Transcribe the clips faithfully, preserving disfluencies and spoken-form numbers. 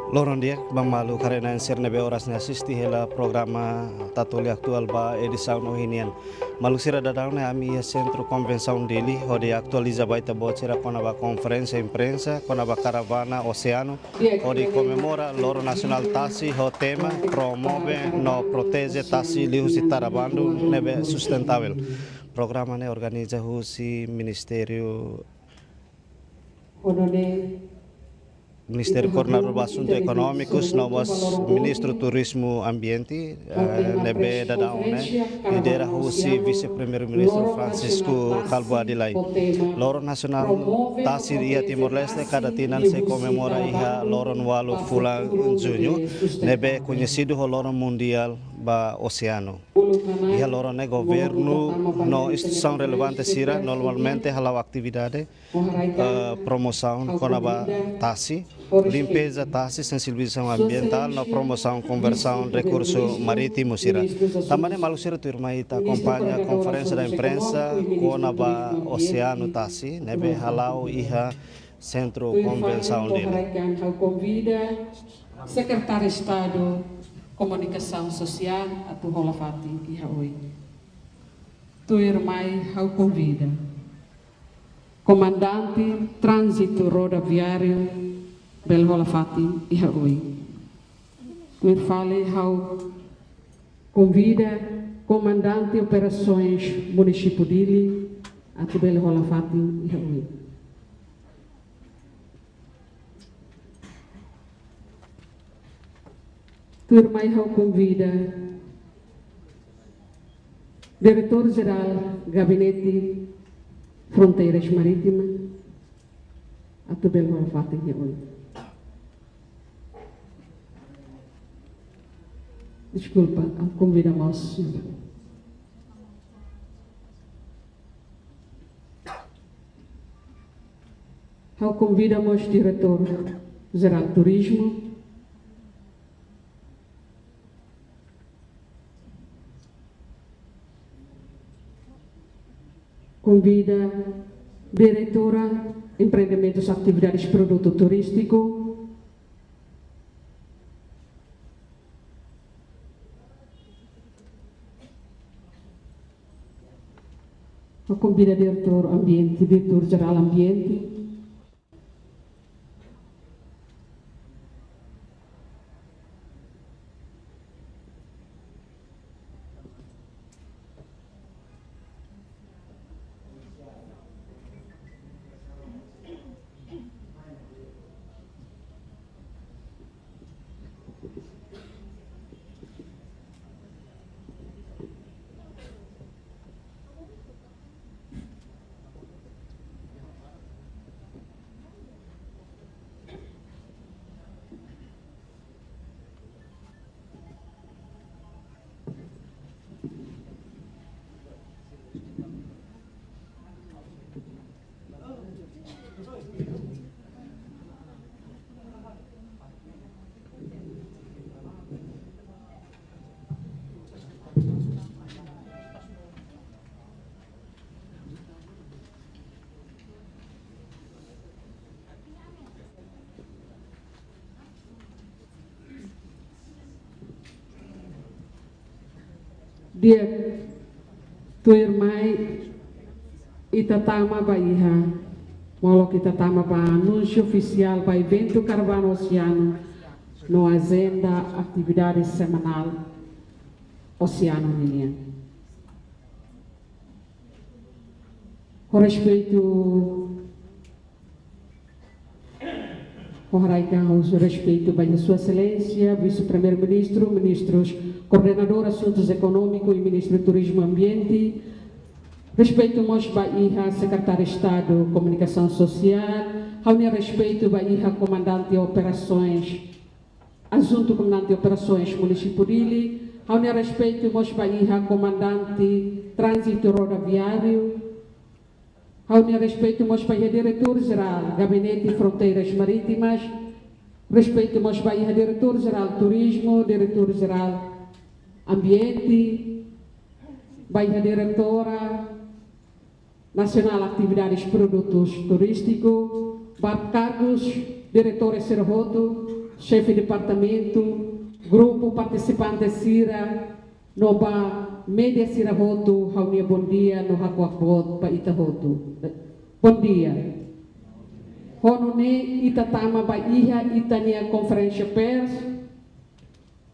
Loron di'ak ba maluk haree-na'in sira ne'ebé oras ne'e asiste hela programa Tatoli Atuál ba edisaun ohin nian. Maluk sira, daudaun ne'e ami iha Sentru Konvensaun Dili hodi atualiza ba ita-boot sira kona-ba konferénsia imprensa kona-ba karavana oseanu hodi komemora Loron Nasionál Tasi ho tema Promove no Proteje Tasi Liuhusi Tara Bandu ne'ebé Sustentável. Programa ne'e organiza husi Ministériu Ministériu Koordenadór ba Asuntu Ekonómikus no mós Ministru Turizmu Ambiente, eh, ne'ebé daudaun ne'e lidera husi Vise-Primeiru-Ministru Francisco Calbuadi Lay. Loron Nasionál Tasi iha Timor-Leste kada tinan sei komemora iha loron ualu fulan Juñu, ne'ebé koñesidu ho Loron Mundiál ba Oseanu. Iha loron ne'e governu no instituisaun relevante sira normalmente hala'o atividade, eh, promosaun kona-ba tasi, limpeza tasi, sensibilizasaun ambientál no promosaun konversaun rekursu marítimu sira. Tanba ne'e maluk sira, tuirmai ita akompaña konferénsia imprensa kona-ba oseanu tasi ne'ebé hala'o iha Sentru Konvensaun Dili. Ha'u konvida Sekretáriu Estadu Komunikasaun Sosiál atu hola fatin iha oin. Tuirmai ha'u konvida Komandante Tránzitu Rodoviáriu bele hola fatin iha oin. Tuir fali ha'u konvida Komandante Operasoens Munisípiu Dili atu bele hola fatin iha oin. Tuirmai ha'u konvida Diretór Jerál Gabinete Fronteiras Marítimas atu bele hola fatin iha oin. Deskulpa, ha'u konvida mós. Ha'u konvida mós Diretór Jerál Turizmu. Konvida Diretora Empreendimentus Atividades Produtu Turístiku. Ha'u konvida Diretór Ambiente, Diretór Jerál Ambiente. Di'ak, tuirmai ita tama ba iha, molok ita tama ba anúnsiu ofisiál ba eventu Karavana Oseanu no ajenda atividade semanál oseanu ninian. Ho respeitu, ho haraik an, ho respeitu ba Sua Exelénsia Vise-Primeiru-Ministru, Ministrus Koordenadór Asuntus Ekonómiku i Ministru Turizmu Ambiente. Respeitu mós ba iha Sekretáriu Estadu Komunikasaun Sosiál. Ha'u-nia respeitu ba iha Komandante Operasoens, Adjuntu Komandante Operasoens Munisípiu Dili. Ha'u-nia respeitu mós ba iha Komandante Tránzitu Rodoviáriu. Ha'u-nia respeitu mós ba iha Diretór Jerál Gabinete Fronteiras Marítimas. Respeitu mós ba iha Diretór Jerál Turizmu, Diretór Jerál Ambiente, ba iha Diretora Nasionál Atividades Produtus Turístiku, ba kargus diretores sira hotu, xefe departamentu, grupu partisipante sira, no ba média sira hotu, ha'u-nia bondia no hakuak boot ba ita hotu. Bondia. Ho nune'e ita tama ba iha ita-nia konferénsia pers.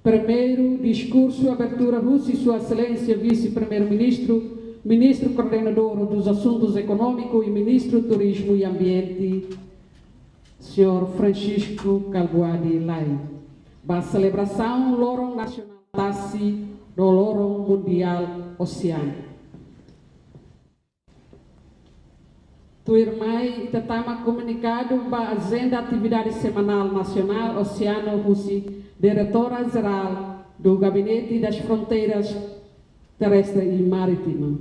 Primeiru, diskursu abertura husi Sua Exelénsia Vise-Primeiru-Ministru, Ministru Koordenadór dos Asuntus Ekonómiku i Ministru Turizmu i Ambiente, señór Francisco Kalbuadi Lay, ba selebrasaun Loron Nasionál Tasi no Loron Mundiál Oseanu. Tuirmai, ita tama komunikadu ba ajenda atividade semanál nasionál oseanu husi Diretora Jerál do Gabinete das Fronteiras Terrestre e Marítima.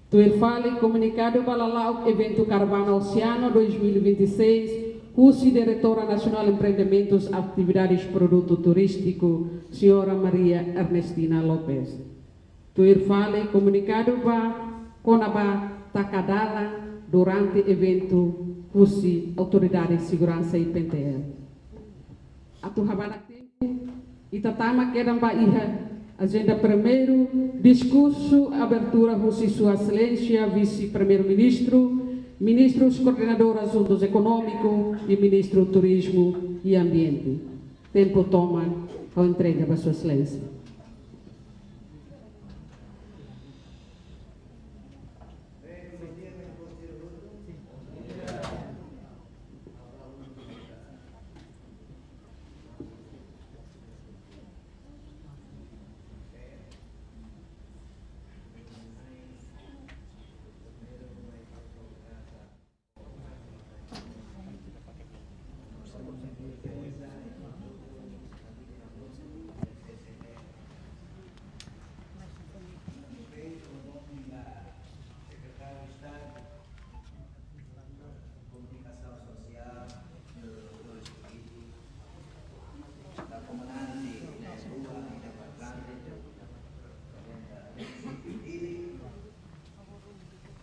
Tuir fali, komunikadu ba lala'ok eventu Karavana Oseanu dois mil e vinte e seis, husi Diretora Nasionál Empreendimentus Atividades Produtu Turístiku, señora Maria Ernestina Lopes. Tuir fali, komunikadu ba kona-ba taka dalan durante eventu husi Autoridade Seguransa I P N T L. Atu habadak tempu, ita tama kedan ba iha ajenda primeiru, diskursu abertura husi Sua Exelénsia Vise-Primeiru-Ministru, Ministru Koordenadór Asuntus Ekonómiku i Ministru Turizmu i Ambiente. Tempu tomak, ha'u entrega ba Sua Exelénsia.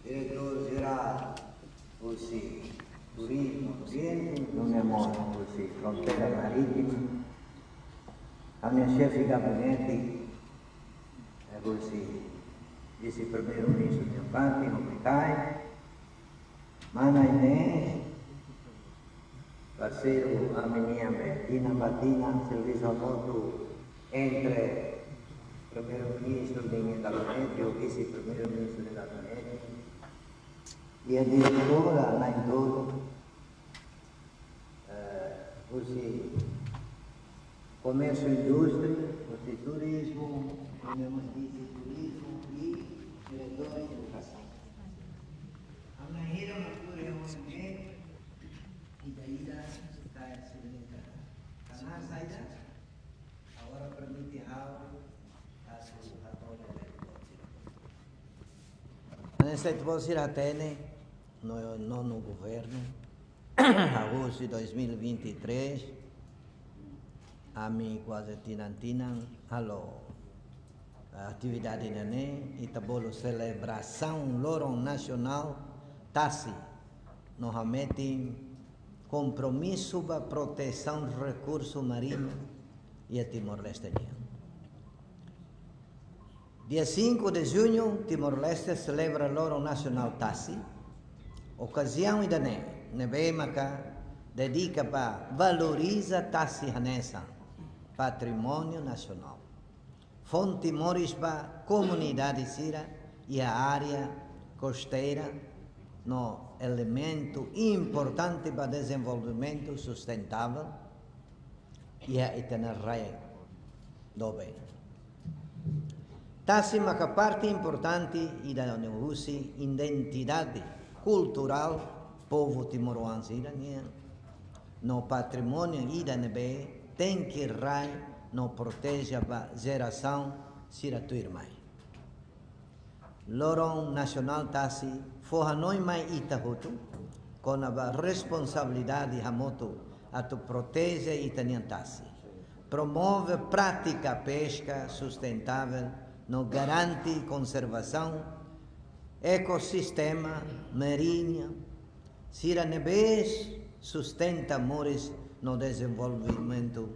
Diretór Jerál husi Turizmu Ambiente, nune'e mós husi Fronteira Marítima, ami-nia xefe gabinete, eh, husi Vise-Primeiru-Ministru nia parte, Rubri Kai, mana Inês, parseiru ami-nian be, tinan ba tinan, servisu hamutuk entre Primeiru-Ministru nia gabinete, ho Vise-Primeiru-Ministru nia gabinete, i diretora na'in-tolu, eh, husi Komérsiu Indústria, husi Turizmu, husi Turizmu i Diretór Edukasaun. Ami hira mak tuur reuniaun ne'e, ida-idak, kaer sira-nia kanan saida, agora permite ha'u, kazu hato'o. Hanesan ita-boot sira hatene, no, nonu governu, agostu dois mil e vinte e três, ami kuaze tinan-tinan halo atividade ida-ne'e, ita bolu selebrasaun Loron Nasionál Tasi, no hametin kompromisu ba protesaun rekursu marinhu iha Timor-Leste nian. Dia cinco de junho, Timor-Leste selebra Loron Nasionál Tasi. Okaziaun ida-ne'e, ne'ebé maka dedika ba valoriza tasi hanesan patrimóniu nasionál, fonte moris ba komunidade sira iha área kosteira, no elementu importante ba dezenvolvimentu sustentável iha ita-nia rai doben. Tasi maka parte importante ida ne'e husi identidade kulturál povu timoroan sira-nian, no patrimóniu ida ne'ebé tenke rai no proteje ba jerasaun sira tuirmai. Loron Nasionál Tasi fó hanoin mai ita hotu kona-ba responsabilidade hamutuk atu proteje ita-nia tasi, promove prátika peska sustentável no garante konservasaun ekosistema marinhu sira ne'ebé sustenta moris no dezenvolvimentu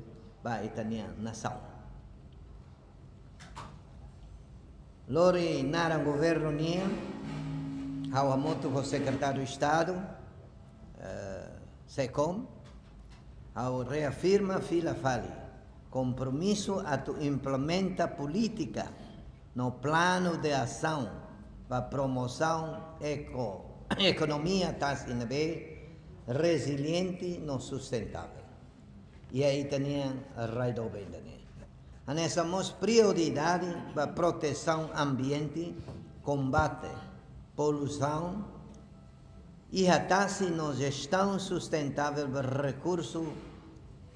ba ita-nia nasaun. Lori naran governu nian, ha'u hamutuk ho Sekretáriu Estadu, eh, SECOM, ha'u reafirma fila fali kompromisu atu implementa polítika no planu de asaun ba promosaun eko-, ekonomia tasi ne'ebé reziliente no sustentável iha ita-nia rai doben ida-ne'e. Hanesan mós prioridade ba protesaun ambiente, kombate poluisaun iha tasi no jestaun sustentável ba rekursu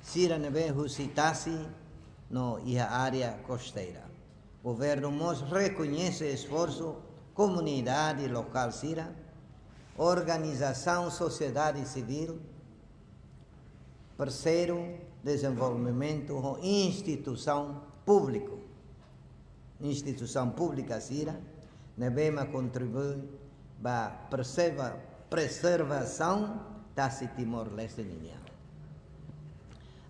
sira ne'ebé husi tasi no iha área kosteira. Governu mós rekoñese esforsu komunidade lokál sira, organizasaun sosiedade sivíl, parseiru dezenvolvimentu ho instituisaun públiku, instituisaun públika sira ne'ebé mak kontribui ba preserva-, preservasaun tasi Timor-Leste ninian.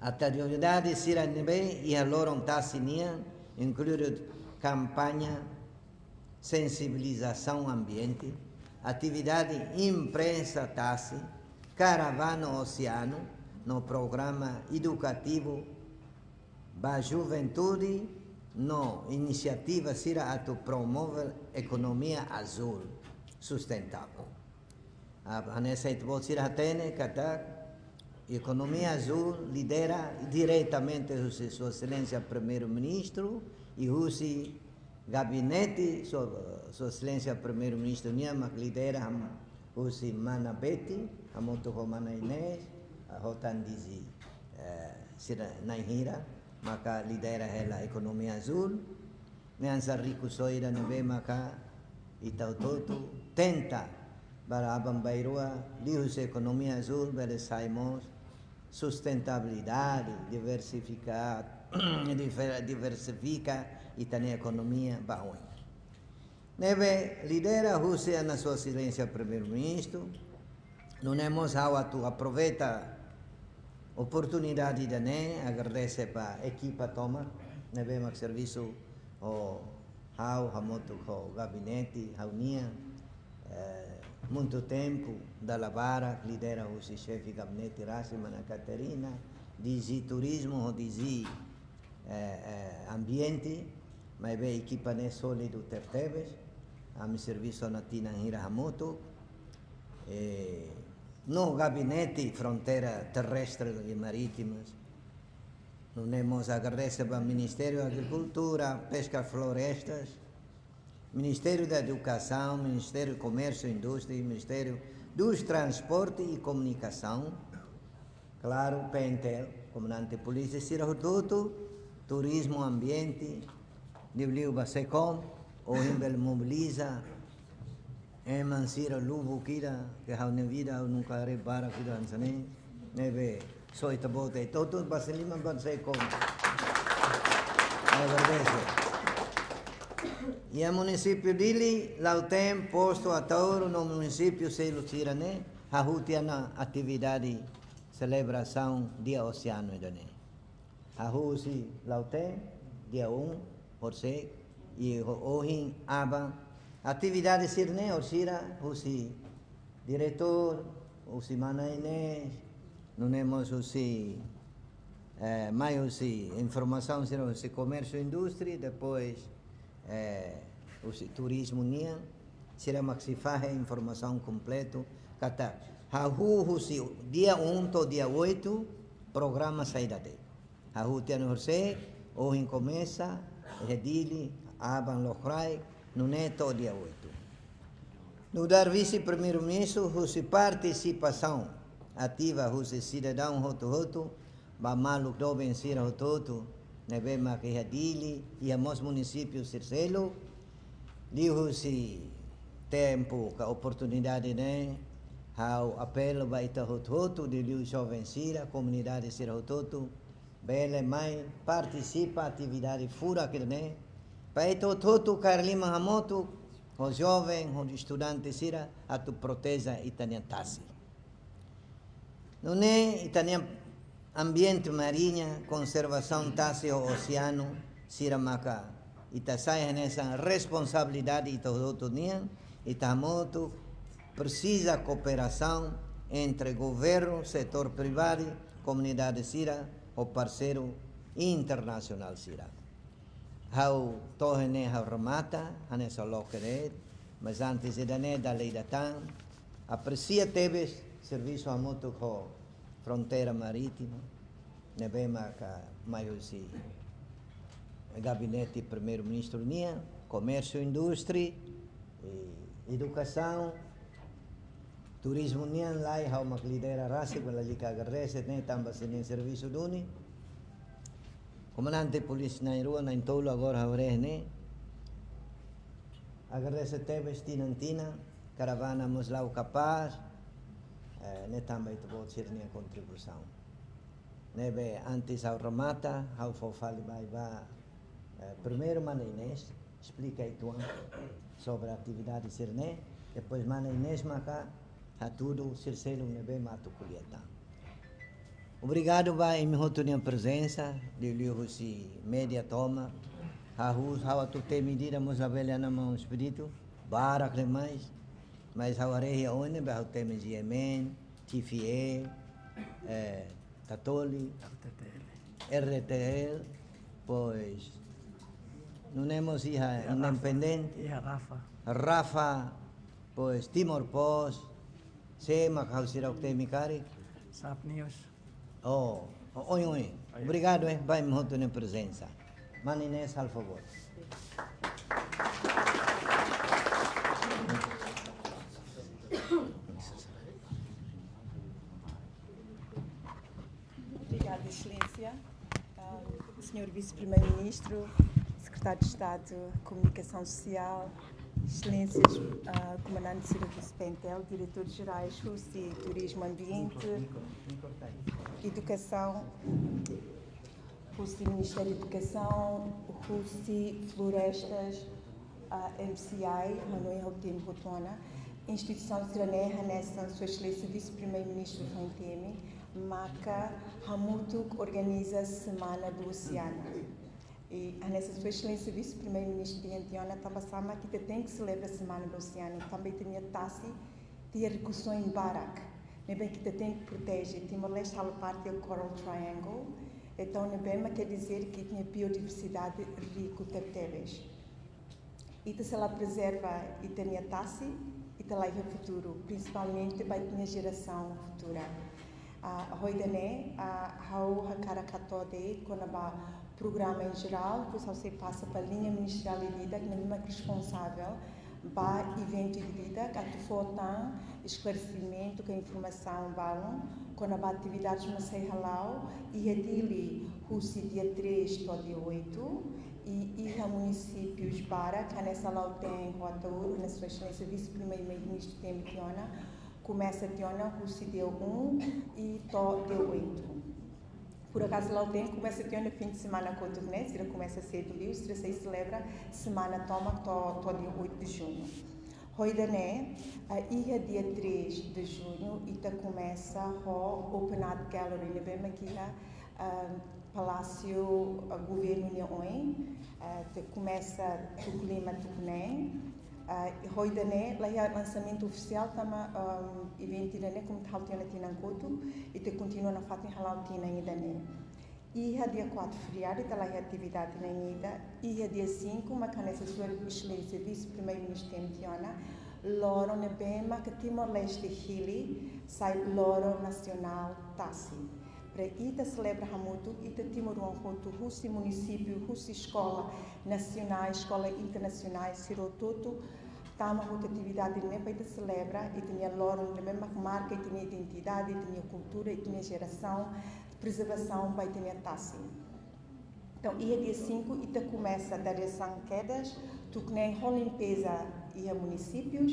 Atividade sira ne'ebé iha loron tasi nian inklui kampaña sensibilizasaun ambiente, atividade imprensa tasi, karavana oseanu, no programa edukativu ba juventude no inisiativa sira atu promove ekonomia azúl sustentável. Ah, hanesan ita-boot sira hatene katak ekonomia azúl lidera diretamente husi Sua Exelénsia Primeiru-Ministru i husi gabinete Sua, Sua Exelénsia Primeiru-Ministru nian mak lidera ham-, husi Mana Betty, hamutuk ho Mana Inês, ah, ho tan DG, eh, sira na'in hira maka lidera hela ekonomia azúl. Ne'e hanesan rikusoin ida ne'ebé maka ita hotu-hotu tenta para aban-bainrua liuhusi ekonomia azúl bele sai mós sustentabilidade, diversifika, diver-, diversifika ita-nia ekonomia ba oin. Ne'ebé lidera husi Ana Sua Exelénsia Primeiru-Ministru, nune'e mós ha'u atu aproveita oportunidade ida-ne'e, agradese ba ekipa tomak ne'ebé mak servisu ho ha'u, hamutuk ho gabinete ha'u-nian, eh, muitu tempu dala barak lidera husi xefe gabinete rasik Mana Catarina, DG Turizmu ho DG, eh, eh, Ambiente, maibé ekipa ne'e sólidu tebetebes, ami servisu ona tinan hira hamutuk, eh, no gabinete fronteira terrestre e marítimas. Nune'e mós agradese ba Ministériu Agrikultura, Peska, Florestas, Ministériu da Edukasaun, Ministériu Komérsiu e Indústria, Ministériu dos Transporte e Komunikasaun, klaru, PNTL, Komandante Polísia sira hotu-hotu, Turizmu, Ambiente, liuliu ba SECOM, ohin bele mobiliza ema sira lubuk ida, ke ha'u-nia vida, ha'u nunka haree barak ida hanesan ne'e, ne'ebé só ita-boot hotu-hotu basa liman ba SECOM. Agradese. Iha munisípiu Dili, Lautém, Postu Ataúro no munisípiu seluk sira-ne'e, hahú tiha ona atividade selebrasaun Dia Oseanu ida-ne'e. Hahú husi Lautém, dia um, horisehik, i ho-, ohin, aban, atividade sira-ne'e, orsida, husi diretór, husi Mana Inês, nune'e mós husi, eh, mai husi informasaun sira husi Komérsiu Indústria, depois, eh, husi Turizmu nian, sira mak sei fahe informasaun kompletu, katak hahú husi dia um to'o dia oito, programa saida de'it. Hahú tiha ona horisehik, ohin komesa, iha Dili, aban lokraik, nune'e to'o dia oito. Nu'udar Vise-Primeiru-Ministru husi partisipasaun ativa husi sidadaun hotu-hotu, ba maluk doben sira hotu-hotu, ne'ebé mak iha Dili, iha mós munisípiu sira seluk, liuhusi tempu ka oportunidade ne'e, ha'u apelu ba ita hotu-hotu, liuliu joven sira, komunidade sira hotu-hotu, bele mai partisipa atividade furak ne'e, para ita hotu-hotu kaer liman hamutuk, ho joven, ho estudante sira, atu proteje ita-nia tasi. Nune'e ita-nia ambiente mariña, konservasaun tasi ho oseanu, sira maka ita sai hanesan responsabilidade ita hotu nian, ita hamutuk presiza kooperasaun entre governu, setór privadu, komunidade sira, ho parseiru internasionál sira. Ha'u to'o iha ne'e ha'u remata, hanesan loke de'it, mas antes ida-ne'e dala ida tan, apresia tebes servisu hamutuk ho Fronteira Marítima, ne'ebé maka mai husi Gabinete Primeiru-Ministru nian, Komérsiu, Indústria, i Edukasaun, Turizmu nian, lai ha'u mak lidera rasik, bele lalika agradese ne'e tanba sira-nia servisu duni. Komandante Polísia na'in-rua, na'in-tolu agora ha'u haree ne'e. Agradese tebes tinan-tinan, karavana mós la'o kapás, eh, ne'e tanba ita-boot sira-nia kontribuisaun. Ne'ebé antes ha'u remata, ha'u fó fali mai ba, eh, primeiru mana Inês, esplika uitoan sobre atividade sira-ne'e, depois mana Inês maka hatudu sira seluk ne'ebé mak atu ko'alia tan. Obrigadu ba imi hotu nia prezensa, liuliu husi média tomak. Hahú, ha'u atu temi ida-idak mós labele ana mau espíritu, barak demais, mas ha'u haree iha oin ne'ebé ha'u temi G M N, T V A, eh, Tatoli, R T L, pois, nune'e mós iha Independente, iha Rafa. Rafa, pois, Timor Post, sé mak ha'u seidauk temi karik? Sap News. Oh, oh, oin, oin. Oin. Obrigadu, eh, ba imi hotu nia prezensa. Mana Inês, halo favór. Obrigada, Excelência. Ah, Senhor Vice-Primeiro-Ministro, Secretário de Estado de Comunicação Social, Excelências, ah, Comandante Ciro Vice-Pentel, Diretores Gerais husi Turismo, Ambiente, Educação, husi Ministério Edukasaun, husi Florestas, ah, M C I, hanoin ha'u temi hotu ona, instituisaun sira-ne'e hanesan Sua Excelência Vice-Primeiro-Ministro foin temi, maka hamutuk organiza Semana do Oceano. I hanesan Sua Excelência Vice-Primeiro-Ministro dehan tiha ona, tanba sá mak ita tenke selebra Semana do Oceano, tanba ita-nia tasi iha rikusoin barak ne'ebé ita tenke proteje. Timor-Leste halo parte Coral Triangle, entaun ne'ebé mak quer dizer que ita-nia biodiversidade riku tebetebes. Ita se la prezerva ita-nia tasi, ita la iha futuru, prinsipalmente ba ita-nia jerasaun futura. Ah, ho ida-ne'e, ah, ha'u hakarak hato'o de'it kona-ba programa em geral, depois ha'u sei pasa ba liña ministeriál ida-idak ne'ebé mak responsavel ba eventu ida-idak, atu fó tan esklaresimentu ka informasaun balun kona-ba atividades mak sei hala'o iha Dili husi dia três to'o dia oito, i iha munisípius barak, hanesan Lautém ho Ataúro, hanesan Sua Excelência Vice-Primeiro-Ministro temi tiha ona, komesa tiha ona husi dia um i to'o dia oito. Por acaso, Lautém komesa tiha ona fim de semana kotuk ne'e, sira komesa sedu liu, sira sei selebra semana tomak to'o, to'o dia oito de junho. Ho ida-ne'e, ah, iha dia três de junho, ita komesa ho Open Art Gallery, ne'ebé mak iha, ah, Palásiu, ah, Governu nia oin, ah, ita komesa tuku lima tuku neen, ah, i ho ida-ne'e, la iha lansamentu ofisiál tanba, ah, eventu ida-ne'e, komu ita halo tiha ona tinan kotuk, ita kontinua nafatin hala'o tinan ida-ne'e. Iha dia quatro feriadu, ita la iha atividade na'in ida, iha dia cinco, mak hanesan Sua Excelência Vice-Primeiro-Ministro temi tiha ona, loron ne'ebé mak Timor-Leste hili sai loron nasionál tasi. Para ita selebra hamutuk, ita timoroan hotu husi munisípiu, husi eskola nasionál, eskola internasionál, sira hotu-hotu tama hotu atividade ne'e para ita selebra ita-nia loron ne'ebé mak marka ita-nia identidade, ita-nia kultura, ita-nia jerasaun, prezervasaun ba ita-nia tasi. Entaun, iha dia cinco, ita komesa dadeer-saan kedas, tuku neen ho limpeza iha munisípius,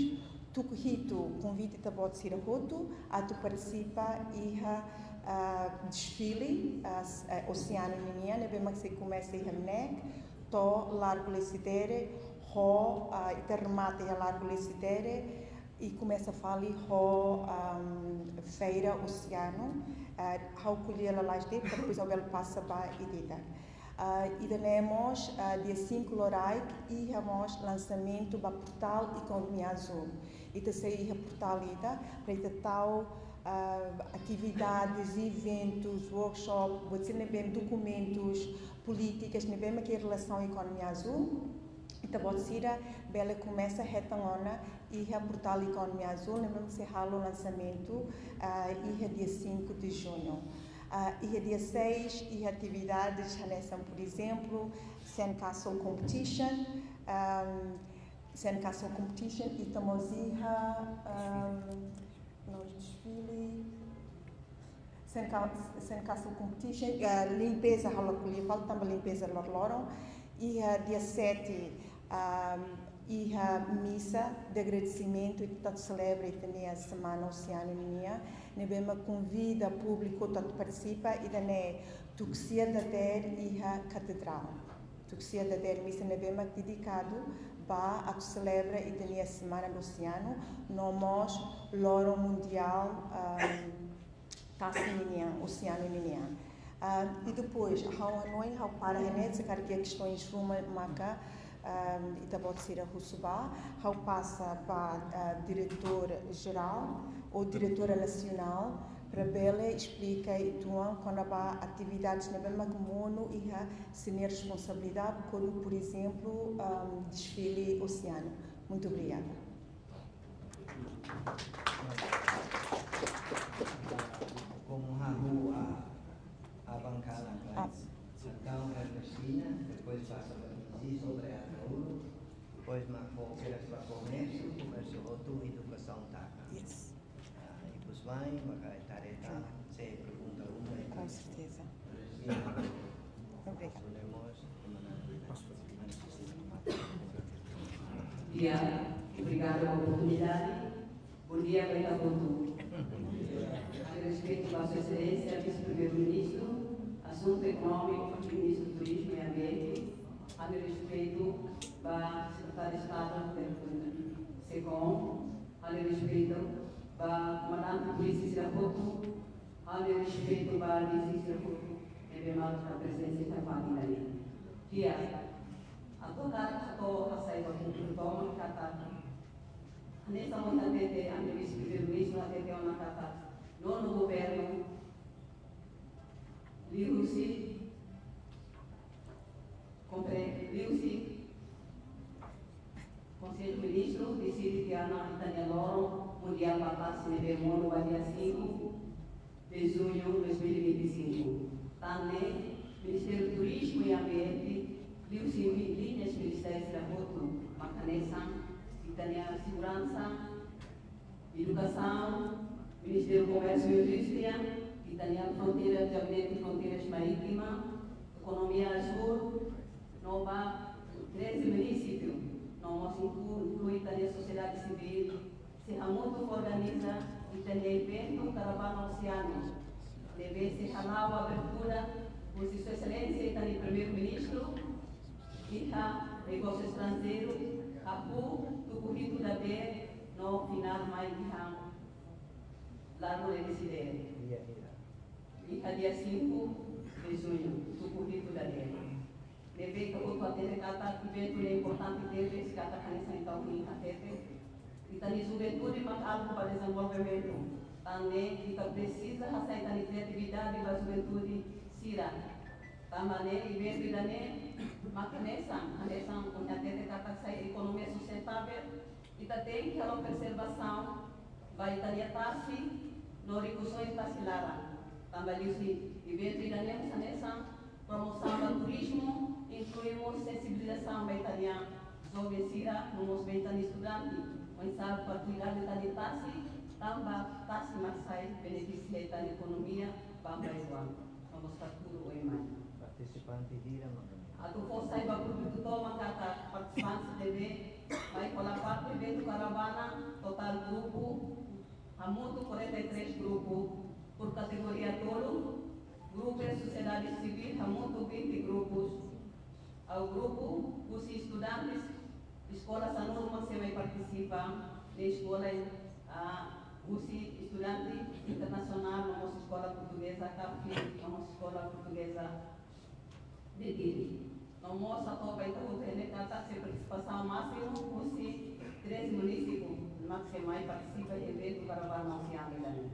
tuku hitu, konvida ita-boot sira hotu atu partisipa iha, ah, desfile, ah, s-, ah, oseanu ninian, ne'ebé mak sei komesa iha MNEK, to'o Largo Lecidere, ho, ah, ita remata iha Largo Lecidere, I komesa fali ho, ahm, Feira Oceano, ah, ha'u ko'alia lalais de'it, para depois ha'u bele pasa ba ida-idak. Ah, ida-ne'e mós, ah, dia cinco loraik, iha mós lansamentu ba portál Ekonomia Azúl. Ita sei iha portál ida, para ita tau, ah, atividades, eventus, workshop, buat sira ne'ebé, dokumentus, polítikas ne'ebé mak iha relasaun ekonomia azúl. Ita-boot sira bele komesa hetan ona iha portál Ekonomia Azúl, ne'ebé sei halo lansamentu, ah, iha dia cinco de junho. Ah, iha dia seis, iha atividades hanesan, por exemplo, Sandcastle Competition, ahm, Sandcastle Competition, ita mós iha, ahm, no desfile, Sandca-, Sandcastle Competition, ah, limpeza, halo ko'alia fali tanba limpeza loroloron. Iha dia sete, ah, iha misa de agradesimentu, ita selebra ita-nia Semana Oceano nian, ne'ebé mak konvida públiku atu partisipa, ida-ne'e tuku sia dadeer iha Katedrál. Tuku sia dadeer misa ne'ebé mak dedikadu ba atu selebra ita-nia Semana do Oceano, no mós Loron Mundiál, ah, tasi ninian, oceano ninian. Ah, i depois, ha'u hanoin, ha'u para iha ne'e, se karik iha kestaun ruma maka, ah, ita-boot sira husu ba, ha'u pasa ba, ah, diretór jerál ou diretora nasionál, para bele esplika uitoan kona-ba atividades ne'ebé mak monu iha sira-nia responsabilidade, como, por exemplo, ah, desfile oceano. Muito obrigada. Komu hahú a, a bankada, ah, entaun Ernestina, depois pasa ba Isis, André Ataúdo, depois mak fó kedas ba komérsiu, komérsiu hotu, edukasaun taka. Yes. Ah, i depois mai, maka ita haree tan, se pergunta uma, com certeza. Obrigada. Di'ak, obrigada pela oportunidade. Bom dia, Beta Boto. Ha'u-nia respeitu ba Sua Exelénsia Vise-Primeiru-Ministru, Asuntu Ekonómiku, Ministru Turizmu i Ambiente. Ha'u-nia respeitu ba Sekretáriu Estadu, SECOM. Ha'u-nia respeitu ba komandante polísia sira hotu, ha'u-nia respeitu ba vize sira hotu, ne'ebé mak prezensa iha fatin ida-ne'e. Di'ak, atu hakarak hato'o hasai ba públiku tomak katak, hanesan ohin hatete, ami Vise-Primeiru-Ministru hatete ona katak, nonu governu, liuhusi, konfe-, liuhusi Konsellu Ministru deside tiha ona ita-nia Loron Mundiál ba Tasi ne'ebé monu ba dia cinco de junho dois mil e vinte e cinco. Tan ne'e, Ministériu Turizmu i Ambiente, liuhusi mi-, liñas ministeriais sira hotu, mak hanesan ita-nia seguransa, edukasaun, Ministériu Komérsiu i Indústria, ita-nia fronteira, Gabinete Fronteiras Marítima, Ekonomia Azúl, no ba treze munisípiu, no mós inklu-, inklui ita-nia sosiedade sivíl, sei hamutuk organiza ita-nia eventu Karavana Oceano, ne'ebé sei hala'o abertura husi Sua Exelénsia ita-nia Primeiru-Ministru, iha Negósiu Estranjeiru, hahú tuku hitu dadeer no finál mai iha Largo de Desiderio. Iya, iya. Iha dia cinco de junho, tuku hitu dadeer. Ne'ebé ita hotu hatete katak eventu ne'e importante tebes, katak hanesan ita ohin hatete. Ita-nia juventude mak alvu ba dezenvolvimentu. Tan ne'e ita presiza hasai ita-nia kriatividade ba juventude sira. Tanba ne'e eventu ida-ne'e mak hanesan, hanesan ohin hatete katak sai ekonomia sustentável, ita tenke halo preservasaun ba ita-nia tasi no rikusoin tasi laran. Tanba liuhusi eventu ida-ne'e mós hanesan promosaun ba turizmu, inklui mós sensibilizasaun ba ita-nia joven sira, no mós ba ita-nia estudante, oinsá para kuidadu ita-nia tasi, tanba tasi mak sai benefisia ita-nia ekonomia, bambae uang, no mós futuru oin mai. Partisipante hira mak ami? Atu fó sai ba públiku tomak katak partisipante ne'ebé mai hola parte eventu karavana, totál grupu, hamutuk quarenta e três grupu, por kategoria tolu, grupu sosiedade sivíl hamutuk vinte grupus, ho grupu husi estudantes eskola sanulu mak sei mai partisipa, Eskola, ah, husi estudante internasionál, no mós eskola portugeza, CAFI, no mós eskola portugeza de Dili. No mós atu ba ita hotu hatene katak sei partisipasaun másimu husi treze munisípiu, mak sei mai partisipa iha eventu Karnaval Mausiang ida-ne'e.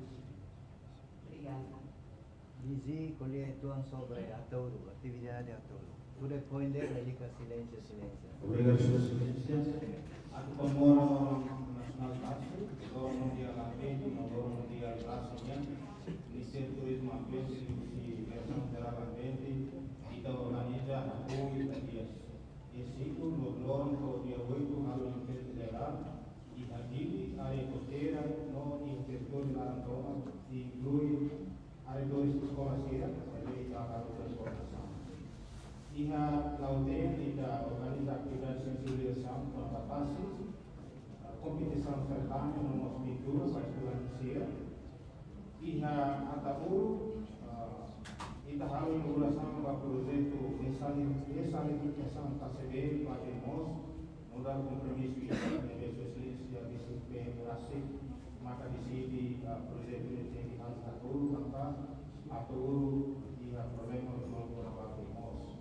Obrigadu. Dizí, ko'alia uitoan sobre Ataúru, atividade Ataúru. Tuir poin de'it, lalika silénsiu, silénsiu. Obrigadu, Sua Exelénsia. Atu ba moras nasionál rasik, Loron Mundiál Ambiente, no Loron Mundiál rasik nian, Ministériu Turizmu, Ambiente, husi Diresaun Jerál Ambiente, ita organiza Ataúru, ita dias, dias cinco, no loron to'o dia oito, halo enkuentru jerál, iha Dili, área kosteira, no iha territóriu laran tomak, inklui arredores eskola sira, para ita halo transformasaun. Iha Lautém, ita organiza atividade sensibilizasaun kona-ba tasi, kompetisaun sertáneu, no mós pintura, ba estudante sira. Iha Ataúru, ah, ita halo inaugurasaun ba projetu desali-, desalinizasaun T C B ba Bee Moos, nu'udar kompromisu ida ne'ebé Sua Exelénsia vise-premeiru rasik maka deside, ah, projetu ne'e tenke halo Ataúru, tanba Ataúru iha problema no kona-ba Bee Moos.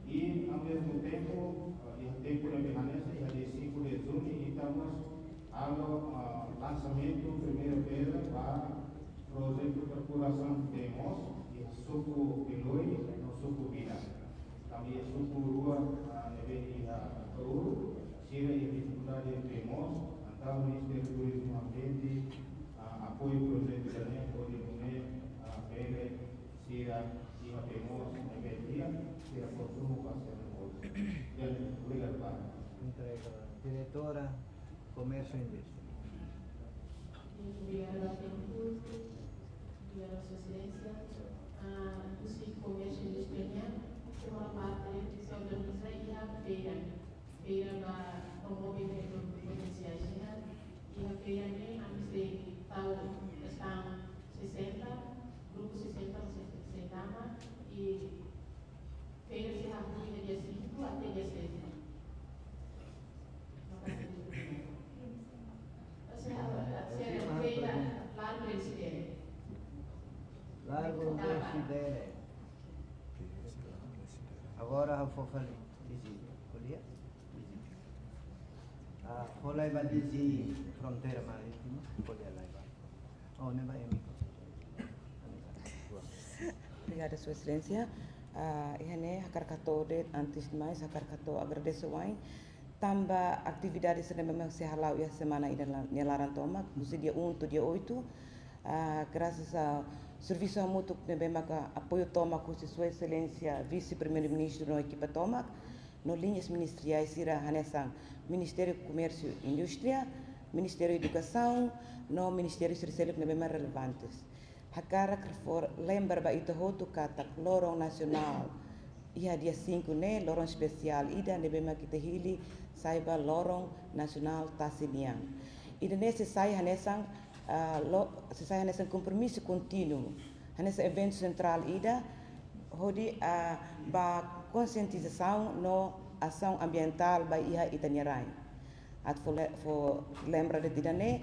I, ao mesmo tempo, ah, iha tempu ne'ebé hanesan, iha dia cinco de junho, ita mós halo, ah, lansamentu primeira pedra ba projetu perfurasaun Bee Moos, iha suku Beloi no suku Bira. Tanba iha suku rua, ah, ne'ebé iha Ataúru, sira iha difikuldade Bee Moos, entaun Ministériu Turizmu Ambiente, ah, apoiu projetu ida-ne'e, hodi nune'e, ah, bele sira iha Bee Moos ne'ebé di'ak, sira konsumu ba sira-nia moris. Jadi, obrigadu barak. Entrega diretora Komérsiu e Indústria. Obrigada, Sua Exelénsia. Ah, husi Komérsiu e Indústria nian, semana parte se organiza iha feira. Feira ba promove vendedór potensiál sira. Iha feira ne'e, ami sei tau stand sesenta, grupu sesenta, sesenta nama, i feira sei hahú iha dia cinco até dia seis. Ou seja, se feira largu de Sidere. Largu de Sidere. Agora ha'u fó fali Dizí, ko'alia? Dizí. Ah, fó lai ba Dizí Fronteira Marítima, ko'alia lai ba. Oh, ne'e ba imi. Obrigada, Sua Exelénsia. Ah, iha ne'e hakarak hato'o de'it, antes de mais, hakarak hato'o agradese wa'in tanba atividade sira ne'ebé mak sei hala'o iha semana ida la-, nia laran tomak, husi dia um to'o dia oito. Ah, grasas a servisu hamutuk ne'ebé maka apoiu tomak husi Sua Exelénsia Vise-Primeiru-Ministru no ekipa tomak, no liñas ministeriais sira hanesan Ministériu Komérsiu e Indústria, Ministériu Edukasaun, no ministériu sira seluk ne'ebé mak relevantes. Hakarak reforsa, lembra ba ita hotu katak loron nasionál iha dia cinco ne'e, loron espesiál ida ne'ebé mak ita hili sai ba loron nasionál tasi nian. Ida-ne'e sei sai hanesan, ah, lo-, sei sai hanesan kompromisu kontínuu, hanesan eventu sentrál ida, hodi, ah, ba konsientizasaun no asaun ambientál ba iha ita-nia rain. Atu fó le-, fó lembra de'it ida-ne'e,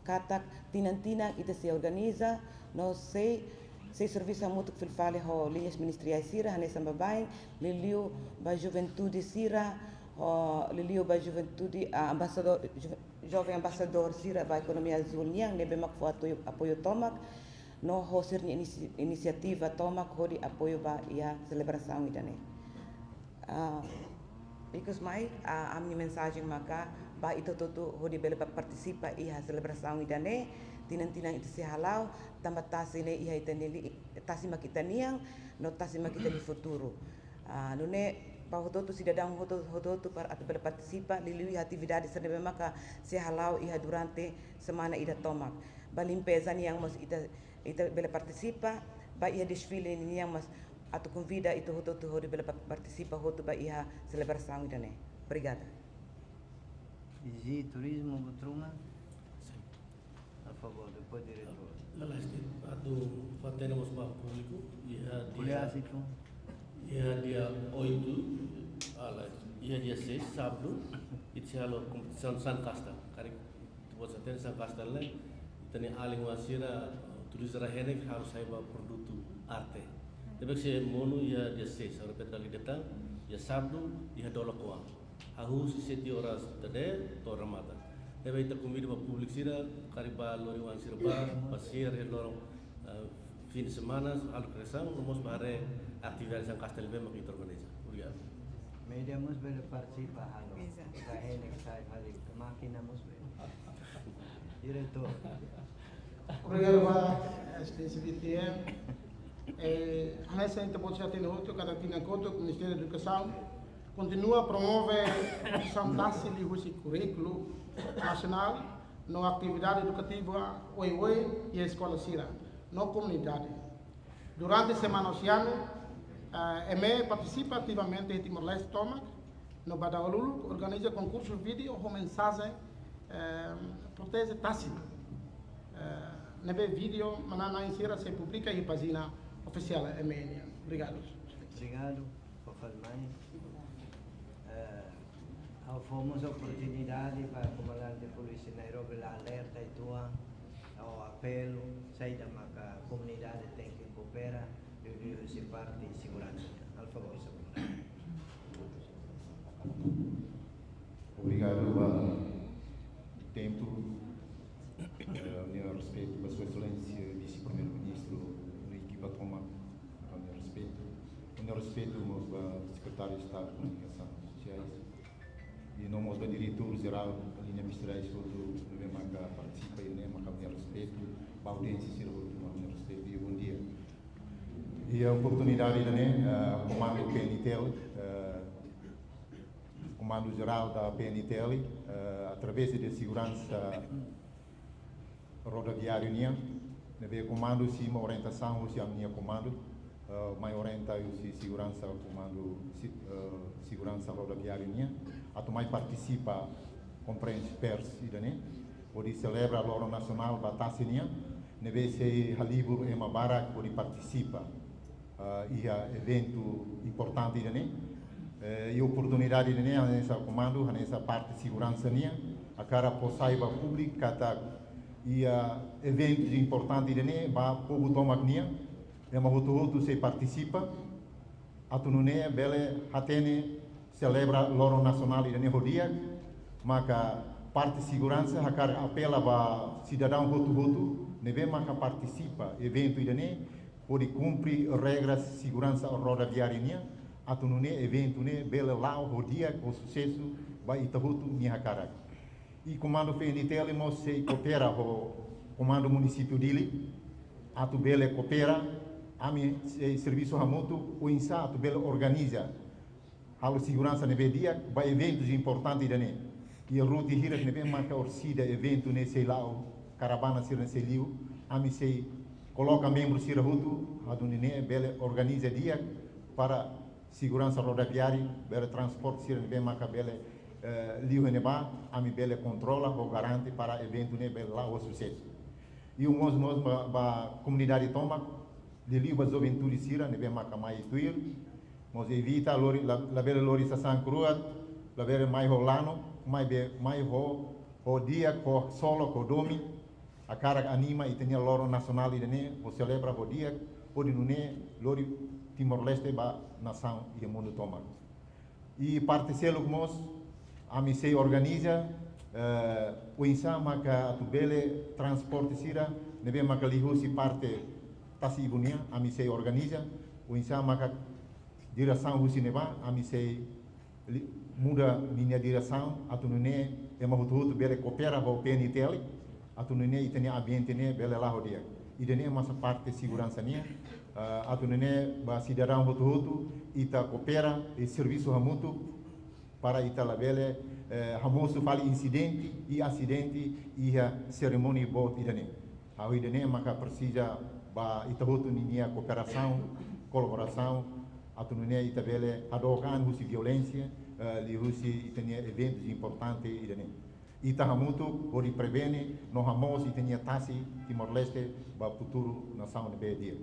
katak tinan-tinan ita sei organiza, no sei, sei servisu hamutuk fila fali ho liñas ministeriais sira, hanesan baibain, liuliu ba juventude sira, ho liuliu ba juventude, ah, ambasadór, ju-, joven ambasadór sira ba ekonomia azúl nian, ne'ebé mak fó apoiu, apoiu tomak, no ho sira-nia inisi-, inisiativa tomak hodi apoiu ba iha selebrasaun ida-ne'e. Ah, ikus mai, ah, ami-nia mensajen maka ba ita hotu-hotu hodi bele ba partisipa iha selebrasaun ida-ne'e, tinan-tinan ita sei hala'o, tanba tasi ne'e iha ita-nia li-, tasi mak ita-nian, no tasi mak ita-nia futuru. Ah, nune'e ba hotu-hotu sidadaun hotu-, hotu-hotu para atu bele partisipa, liuliu iha atividade sira ne'ebé maka sei hala'o iha durante semana ida tomak. Ba limpeza nian mós ita, ita bele partisipa, ba iha desfile nian mós atu konvida ita hotu-hotu hodi bele pa-, partisipa hotu ba iha selebrasaun ida-ne'e. Obrigada. Dizí Turizmu, Butruma. A favor, depois diretór. Lalais de'it, atu fó hatene mós ba públiku, iha dia, ko'alia, iha dia oito, ah, lalais, iha dia seis, sábadu, ita sei halo kompetisaun Sun Custom. Karik, ita Sa tene San Kastel ne'e, ita-nia alin-oan sira, tulis rai-henek harus sai ba produtu arte. Ne'ebé se monu iha dia seis, harus peta lagi datang, iha sábadu, iha Dolakoa. Hahú husi sete oras tade, to'o remata. Ne'ebé ita konvida ba públiku sira, karik ba lori oan sira ba, pasiar iha loron, eh, fim de semana, halo kreasaun, no mós ba haree atividade San Kastel ne'ebé mak ita organiza. Obrigadu. Média mós bele partisipa halo. Exato. Rai-henek sai fali, mákina mós bele. Diretór. Obrigadu ba S T C V T M. Eh, hanesan ita-boot sira hatene hotu, kada tinan kotuk Ministériu Edukasaun kontinua promove produsaun tasi liuhusi kurríkulu nasionál no atividade edukativa oioin iha eskola sira no komunidade. Durante semana oceano, eh, eme partisipa ativamente iha Timor-Leste tomak, no ba dahuluk organiza konkursu vídeo ho mensajen, eh, proteje tasi. Eh, ne'ebé vídeo manán-na'in sira sei publika iha pájina ofisiál eme nian. Obrigadu. Obrigadu. Ba fali mai. Eh, ha'u fó mós oportunidade ba komandante polísia Nairobi la alerta uitoan, ha'u apelu, saida maka komunidade tenke koopera, liuliu husi parte seguransa. Halo favór, Sr. Komandante. Obrigadu ba tempu, eh, ha'u-nia respeitu ba Sua Exelénsia Vise-Primeiru-Ministru no ekipa tomak, ha'u-nia respeitu. Ha'u-nia respeitu mós ba Sekretáriu Estadu Komunikasaun Sosiais. I no mós ba Diretór Jerál Liña Ministeriais hotu ne'ebé maka partisipa iha ne'e, maka ha'u-nia respeitu, ba audiénsia sira hotu, ha'u-nia respeitu i bom dia. Iha oportunidade ida-ne'e, eh, Komandu P N T L, eh, Komandu Jerál da P N T L, eh, através de seguransa rodoviáriu nian, ne'ebé komandu simu orientasaun husi ami-nia komandu, eh, mai orienta husi seguransa komandu, si-, eh, seguransa rodoviáriu nian, atu mai partisipa konferénsia pers ida-ne'e, hodi selebra loron nasionál ba tasi nian, ne'ebé sei halibur ema barak hodi partisipa, eh, iha eventu importante ida-ne'e. Eh, iha oportunidade ida-ne'e, hanesan komandu, hanesan parte seguransa nian, hakarak fó sai ba públiku katak iha eventu importante ida-ne'e ba povu tomak nian, ema hotu-hotu sei partisipa, atu nune'e bele hatene selebra loron nasionál ida-ne'e ho di'ak, maka parte seguransa hakarak apela ba sidadaun hotu-hotu ne'ebé maka partisipa eventu ida-ne'e, hodi kumpre regras seguransa rodoviáriu nian, atu nune'e eventu ne'e bele la'o ho di'ak ho susesu ba ita hotu nia hakarak. I Komandu P N T L mós sei koopera ho Komandu Munisípiu Dili, atu bele koopera, ami sei servisu hamutuk, oinsá atu bele organiza halo seguransa ne'ebé di'ak ba eventus importante ida-ne'e. Iha rute hirak ne'ebé maka orsida eventu ne'e sei la'o, karavana sira-ne'e sei liu, ami sei koloka membru sira hotu, atu nune'e bele organiza di'ak para seguransa rodoviáriu, bele transporte sira ne'ebé maka bele, eh, liu iha ne'ebá, ami bele kontrola ho garante para eventu ne'e bele la'o ho susesu. I mós, mós ba, ba komunidade tomak, liuliu ba juventude sira ne'ebé maka mai tuir, mós evita lori, la, labele lori sasán kro'at, labele mai ho lanu, maibé mai ho, ho di'ak, ho solok, ho domin, hakarak anima ita-nia loron nasionál ida-ne'e, ho selebra ho di'ak, hodi nune'e lori Timor-Leste ba nasaun iha mundu tomak. I parte seluk mós, ami sei organiza, eh, oinsá maka atu bele transporte sira ne'ebé maka liuhusi parte tasi-ibun nian, ami sei organiza, oinsá maka diresaun husi ne'ebá, ami sei li-, muda ninia diresaun, atu nune'e ema hotu-hotu bele koopera ho P N T L, atu nune'e ita-nia ambiente ne'e bele la'o ho di'ak. Ida-ne'e mós parte seguransa nian, eh, atu nune'e ba sidadaun hotu-hotu, ita koopera i servisu hamutuk, para ita labele, eh, hamosu fali insidente i asidente iha serimónia boot ida-ne'e. Ha'u ida-ne'e maka presiza ba ita hotu ninia kooperasaun, kolaborasaun, atu nune'e ita bele hadook an husi violénsia, eh, liuhusi ita-nia eventus importante ida-ne'e. Ita hamutuk hodi prevene no hamoos ita-nia tasi Timor-Leste ba futuru nasaun ne'ebé di'ak.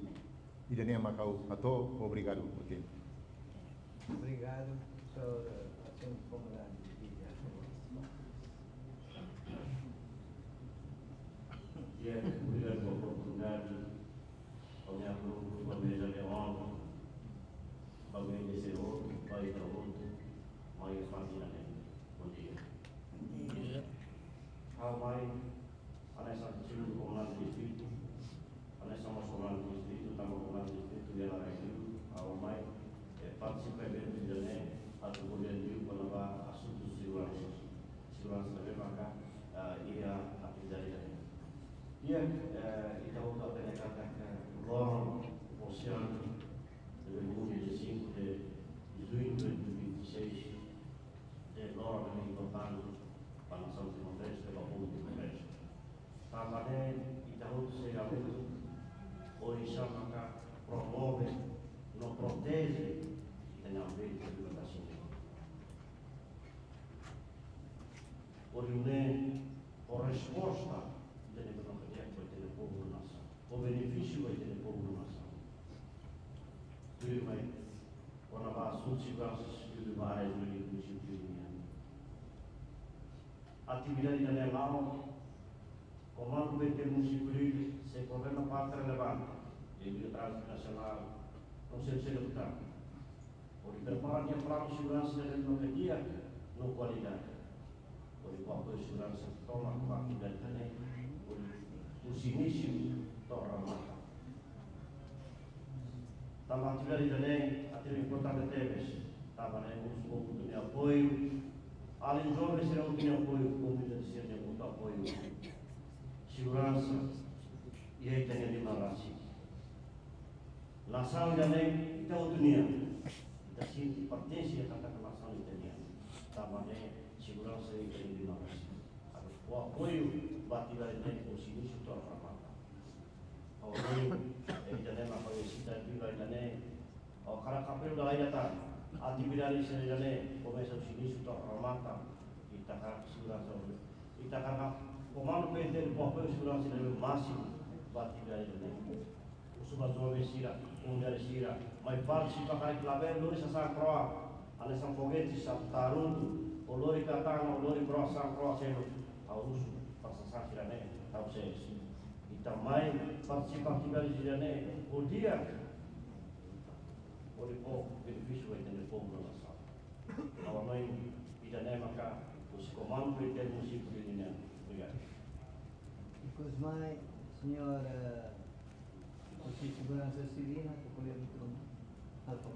Ida-ne'e maka ha'u hato'o, obrigadu ba tempu. Obrigadu, señór, eh, señór komandante. Obrigadu. Di'ak, obrigadu ba oportunidade, ba ami-nia grupu, ba meza de honra, ba ami-nia C E O, ba ita hotu, mai fatin ne'e. Bondia. Bondia. Ha'u mai, hanesan señór komandante distritu, hanesan mós komandante distritu, tanba komandante distritu iha laran li'ur, ha'u mai, eh, partisipa eventu ida-ne'e, atu ko'alia liu kona-ba asuntu seguransa. Seguransa ne'ebé maka, eh, iha atividade ida-ne'e. Di'ak, eh, ita hotu hatene katak loron osan, dia vinte e cinco de junho de dois mil e vinte e seis, ne'e loron ne'ebé importante ba nasaun timoroan, ba povu timoroan. Tanba ne'e ita hotu sei hamutuk, oinsá maka promove no proteje ita-nia ambiente de edukasaun. Hodi nune'e, ho resposta, ita-nia ekonomia ba ita-nia povu no nasaun. Ho benefísiu ba ita-nia povu no nasaun. Tuirmai, kona-ba asuntu seguransa sivíl ba área jurídika munisípiu nian. Atividade ida-ne'e la'o, Komandu B T L Munisípiu Dili sei koordena parte relevante, de nível transnasionál, no sei sei deputadu. Hodi prepara nia planu seguransa ida-ne'e no ke di'ak no kualidade. Hodi apoiu seguransa tomak ba atividade ida-ne'e, hodi husi inísiu to'o remata. Tanba atividade ida-ne'e, atividade importante tebes. Tanba ne'e, husu povu nia apoiu. Alin joven sira nia apoiu, komunidade sira nia apoiu. Seguransa, iha ita-nia liman rasik. Nasaun ida-ne'e, ita hotu nian. Ita sente pertense iha katak nasaun ita nian. Tanba ne'e, seguransa iha ita-nia liman rasik. Atu fó apoiu ba atividade ida-ne'e husi inísiu to'o remata. Ha'u hanoin, eh, ida-ne'e mak koñesidu atividade ida-ne'e. Ha'u hakarak apelu ba ita, atividade sira ida-ne'e, komesa husi inísiu to'o remata. Ita hakarak seguransa, ita hakarak komandu B T L fó apoiu seguransa ida-ne'e másimu ba atividade ida-ne'e. Husu ba joven sira, komunidade sira, mai partisipa karik labele lori sasán kro'at, hanesan foguete, sá, tarutu, ou lori katana, ou lori broa, sasán kro'at seluk, ha'u husu ba sasán sira-ne'e, ha'u sei. Ita mai partisipa atividade sira-ne'e, hodi di'ak, hodi fó benefísiu ba ita-nia povu no nasaun. Ha'u hanoin ida-ne'e maka husi komandu B T L Munisípiu Dili nian. Obrigadu. Ikus mai, señór, eh, husi Seguransa Sivíl, atu ko'alia uitoan. Alfa.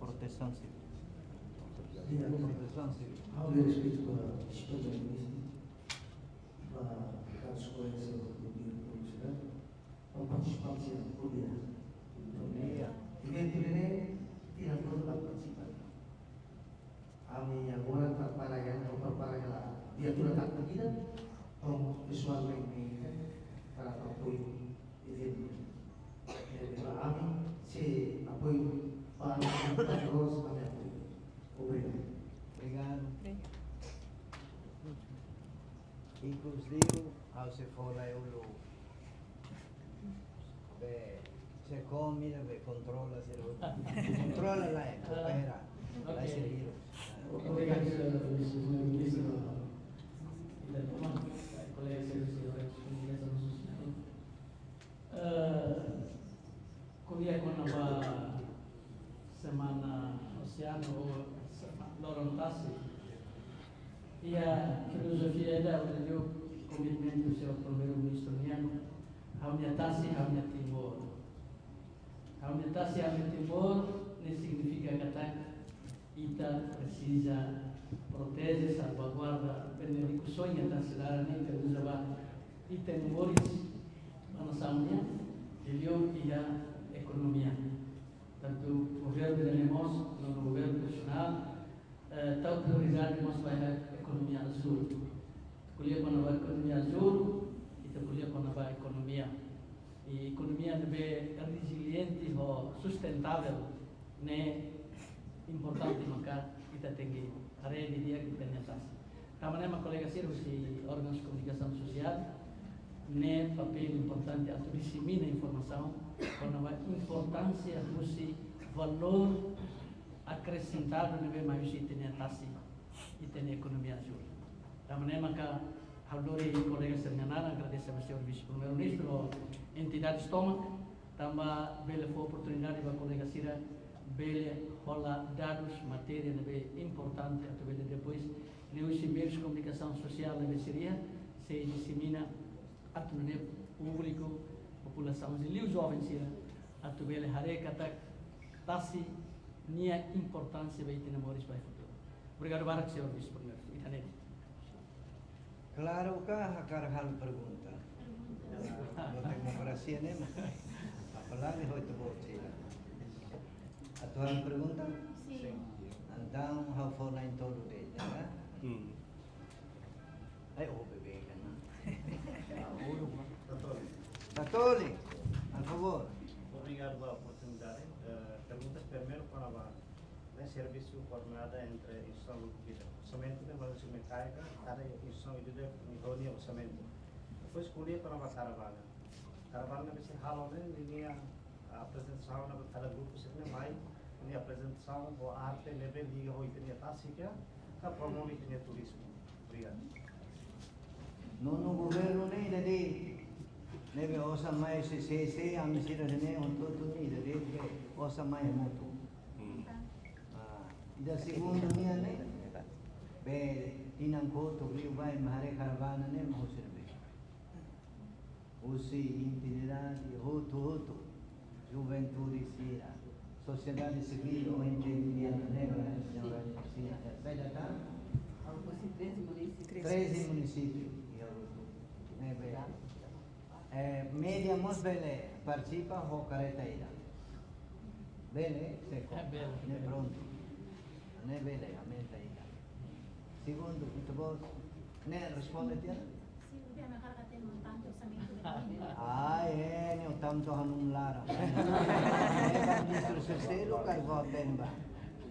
Protesaun Sivíl. Di'ak, Protesaun Sivíl. Ha'u-nia respeitu ba señór ministru, ba deputadu kolega sira, ba diretór sira, ba partisipantes sira, bondia. Bondia. Eventu ne'e, ita hotu la partisipa. Ami agora prepara hela, prepara hela viatura tátika ida, ho pesoál ne'e, para apoiu eventu. Eh, ami sei apoiu, para ami terus ami apoiu. Obrigadu. Obrigadu. Ikus liu, ha'u sei fó lai uluk. Be, sei komida, be, kontrola, sei ro-, kontrola lai, koopera. Lai, ok, sei vírus. Obrigadu, señór ministru. Ita toma, kolega, señór, señór, kolega, señór, señór. Eh, ko'alia kona-ba semana oseanu ou sema-, loron tasi. Iha filozofia ida, hodi liu komitmentu señór Primeiru-Ministru nian, ha'u-nia tasi, ha'u-nia Timor. Ha'u-nia tasi, ha'u-nia Timor, ne'e signifika katak ita presiza proteje, salvaguarda, benefísiu nia tasi laran ne'e ita uza ba ita-nia moris ba nasaun nian, liuliu iha ekonomia. Tantu governu ida-ne'e mós, no governu nasionál, eh, tau prioridade mós ba iha ekonomia azúl. Ko'alia kona-ba ekonomia azúl, ita ko'alia kona-ba ekonomia. I ekonomia ne'ebé reziliente ho sustentável ne'e importante maka ita tenke haree didi'ak ita-nia tasi. Tanba ne'e mak kolega sira husi órgaun komunikasaun sosiál ne'e papél importante atu disemina informasaun kona-ba importánsia husi valór akresentadu ne'ebé mai husi ita-nia tasi, ita-nia ekonomia azúl. Tanba ne'e maka ha'u lori kolega sira-nia naran, agradese ba señór Vise-Primeiru-Ministru, entidades tomak, tanba bele fó oportunidade ba kolega sira bele hola dadus, matéria ne'ebé importante atu bele depois liuhusi meius komunikasaun sosiál ne'ebé sira iha, sei disemina atu nune'e públiku, populasaun, liuliu joven sira, atu bele haree katak tasi nia importánsia ba ita-nia moris ba futuru. Obrigadu barak, señór Vise-Primeiru. Ita-nia Klaru ka hakarak halo pergunta? Pergunta. No demokrasia ne'e mak. Apalagi ho ita-boot sira. Atu halo pergunta? Sin. Entaun, ha'u fó na'in-tolu de'it, ya? Hmm. Ai, oh, bebé, kan? Tatoli, por favór. Obrigadu ba oportunidade. Eh, perguntas primeiru para ba ne'e servisu koordenadu entre instituisaun públika. Orsamentu ne'e ba uzu mekánika, kada instituisaun ida-idak nia orsamentu. Depois ko'alia kona-ba karavana. Karavana ne'ebé sei halo ne'e, ninia aprezentasaun ne'e ba kada grupu sira-ne'e mai, ninia aprezentasaun ho arte ne'ebé liga ho ita-nia tasi ka, ka promove ita-nia turizmu. Obrigadu. Nonu governu ne'e ida de'it, ne'ebé osan mai C C C, ami sira ne'e hotu-hotu ne'e ida de'it, be osan mai hamutuk. Hmm. Ah, ida segundu nian ne'e, be tinan kotuk liubá ema haree karavana ne'e mak husi ne'ebé? Husi entidade hotu-hotu, juventude sira, sosiedade sivíl, O N G nian ne'e, señora sira, saida tan? Husi treze munisípiu. Treze munisípiu, iha hotu. Ne'ebé, eh, média mós bele partisipa ho kareta ida. Bele, seko. Eh, bele, ne'e bele. Prontu. Ne'e bele, aumenta ida. Segundu, ita-boot, ne'e responde tiha? Sin, ita-nia hakarak hatene montante orsamentu ne'e. Ah, é, ne'e tantu ha'u-nia laran. Ne'e kan distru seselu, kan vou temba.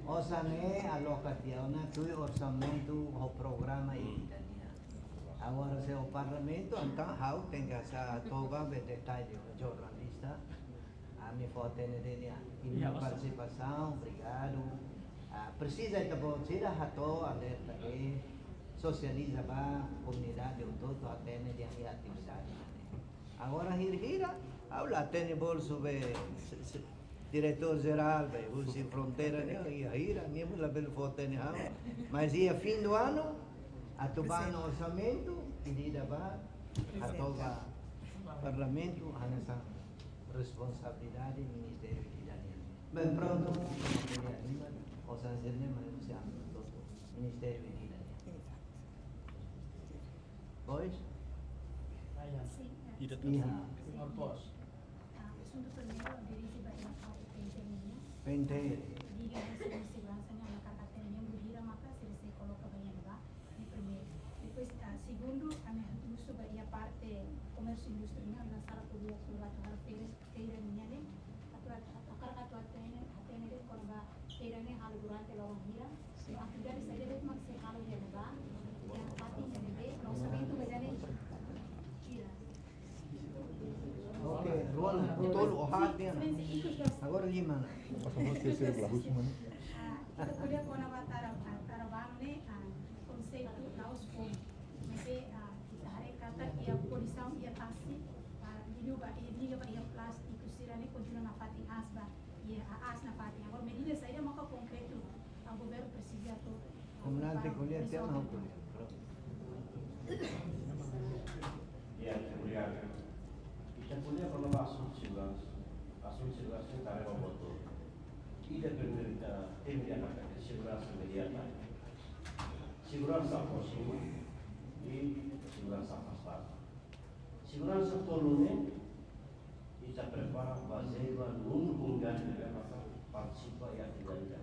Osan ne'e aloka tiha ona tuir orsamentu ho programa ita-nian. Agora, se ho Parlamentu, entaun ha'u tenke sa toba be detalle, jornalista. Ami fó hatene de'it nia, nia, ya, osan. Partisipasaun, obrigadu. Ah, presiza ita-boot sira hato'o alerta i sosializa ba komunidade hotu-hotu hatene de'it nia atividade. Agora hira-hira, ha'u la hatene bolsu be, se, se, diretór jerál be, husi fronteira ne'e, iha hira, nia labele fó hatene ha'u. Mas iha fim do ano, atu ba ona orsamentu, pedida ba, hato'o ba Parlamentu, hanesan responsabilidade Ministériu ida-nian. Bem, prontu, osan sira-ne'e, mas não se ama todo Ministériu ida-nian. Pois? Sin. Ida tan. Iha. Señór Pos. Ah, asuntu primeiru dirije ba iha parte P N T L nian. P N T L. Liga husi seguransa nian, hakarak hatene membru hira maka sira sei koloka ba iha ne'ebá. Ne'e primeiru. Depois, ah, segundu, ami husu ba iha parte komérsiu indústria nian, ami sala ko'alia kona-ba atu halo feira, feira nian ne'e. Atu, atu, atu hakarak atu hatene, hatene de'it kona-ba feira ne'e halo durante loron hira. Atividade saida de'it mak sei halo iha ne'ebá. Iha fatin ne'ebé, orsamentu ba iha ne'e. Hira. Oke, ruang tolu o hak dia. Agora lima. Pasa más que ser la última, ¿no? Ah, ita ko'alia kona-ba tara-, ah, taravanu ne'e, ah, konseitu la'ós foun. Maibé, ah, ita haree katak iha poluisaun iha tasi, ah, liga ba, eh, liga ba iha plástiku sira-ne'e kontinua nafatin aas ba, iha aas nafatin. Agora medida saida maka konkretu, ah, governu presiza atu Komunante ko'alia, tema ho ko'alia. Ya, obrigadu. Ita ko'alia kona-ba asuntu seguransa. Asuntu seguransa ne'e tarea ba buat hotu. Ida primeiru ita temi di'ak katak seguransa imediata, seguransa aproxima i seguransa afastadu. Seguransa tolu ne'e, ita prepara bazeia ba númeru komunidade ne'ebé maka partisipa iha atividade ida.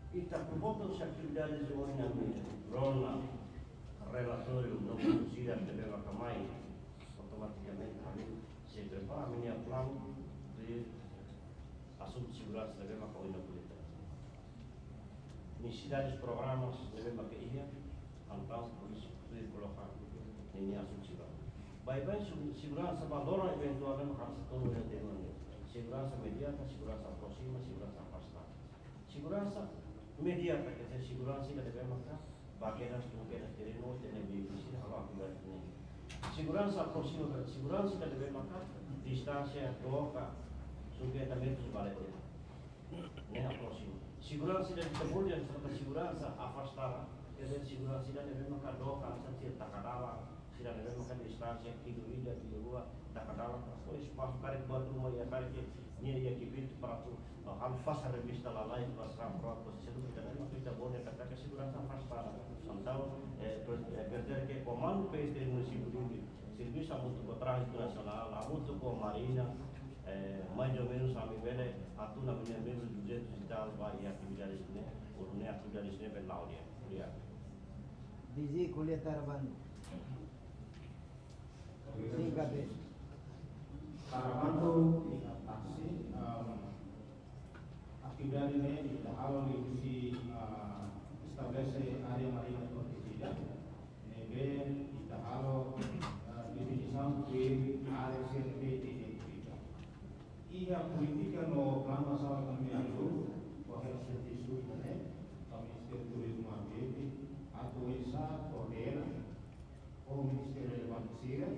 Ita por volta das atividades de oin ami rona relatóriu no produzida ne'ebé maka mai, automatikamente ami sei prepara ami-nia planu de asuntu seguransa ne'ebé maka oin ami ko'alia. Nesesidades programas ne'ebé maka iha, entaun por isu tuir koloka ninia asuntu seguransa. Baibain su-, seguransa ba loron eventuál ne'e maka harus tolu iha tema ne'e. Seguransa imediata, seguransa aproxima, seguransa afastadu. Seguransa Media, para ke seguransa ida ne'ebé maka ba kedas, duun kedas terrenu, tenke bele sira halo atividade ne'e. Seguransa aproxima, para seguransa ida ne'ebé maka distánsia dook ka cinquenta metros ba leten. Ne'e aproxima. Seguransa ida ita bolu dehan, serta seguransa afastada, ke dizer seguransa ida ne'ebé maka dook ka, hanesan sira taka dalan, sira ne'ebé maka distánsia kilo ida, kilo rua, taka dalan, depois pas karik buat ruma iha karik nia iha kbiit para atu, ah, halo fase revista lalais, pas ram rua, pas selu, ita ne'ebé maka ita bolu dehan katak seguransa afastada. Entaun, eh, pre-, eh, quer dizer ke Komandu P S T munisípiu Dili servisu hamutuk ho Tránzitu Nasionál, hamutuk ho Marina, eh, mais ou menus ami bele hatún ami-nia membru duzentos e tal ba iha atividade ne'e, ou ne'e atividade ne'e bele la'o di'ak. Obrigadu. Dizia ko'alia tara bandu. Sin, K P. Tara bandu iha taksi, em, atividade ne'e ita halo liuhusi, ah, estabelese área marina protejida, ne'ebé ita halo, ah, definisaun tuir área sira ne'ebé ita identifika. Iha polítika no planu nasionál ami halo, ho servisu ne'e, ho Ministériu Turizmu Ambiente, atu oinsá koordena ho ministériu relevante sira,